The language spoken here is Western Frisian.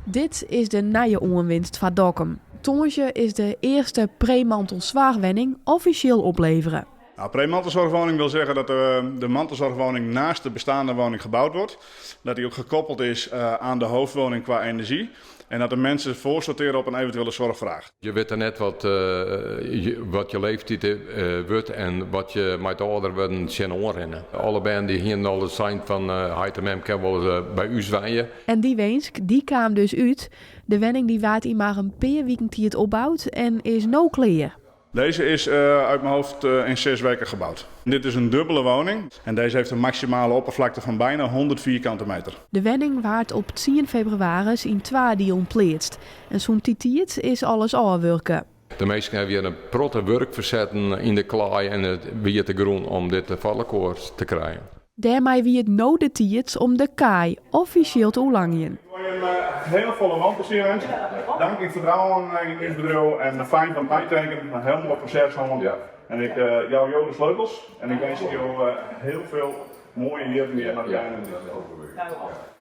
Dit is de nije oanwinst foar Dokkum. Tongersdei is de earste pre-mantelsoarchwenning offisjeel oplevere. Nou, pre-mantelzorgwoning wil zeggen dat de mantelzorgwoning naast de bestaande woning gebouwd wordt. Dat die ook gekoppeld is aan de hoofdwoning qua energie. En dat de mensen voorsorteren op een eventuele zorgvraag. Je witte net wat, wat je leeftiid wurdt en wat je mei it âlder wurden tsjinoan rinne. Alle bern dy hienen al sein fan heit en mem kin wol by ús wenje. En dy winsk dy kaam dus út. De wenning dy waard yn mar in pear wiken tiid opboud en is no klear. Deze is uit mijn hoofd in 6 weken gebouwd. Dit is een dubbele woning en deze heeft een maximale oppervlakte van bijna 100 vierkante meter. De wenning waard op 10 febrewaris yn twa dielen pleatst. En sûnt dy tiid is alles ôfwurke. De minsken hawwe hjir in protte wurk fersetten yn de klaai en it wiete grûn om dit foar elkoar te krijen. Dêrmei wie it no de tiid om de kaai offisjeel te oerlangjen. Ik wol jim hiel folle wenplezier winskje. Dank yn fertrouwen yn ús bedriuw en fijn fan it meitinken. In hiel moai proses hân. En ik jou jo de sleutels en ik winskje jo hiel folle moaie jierren hjir mei de bern.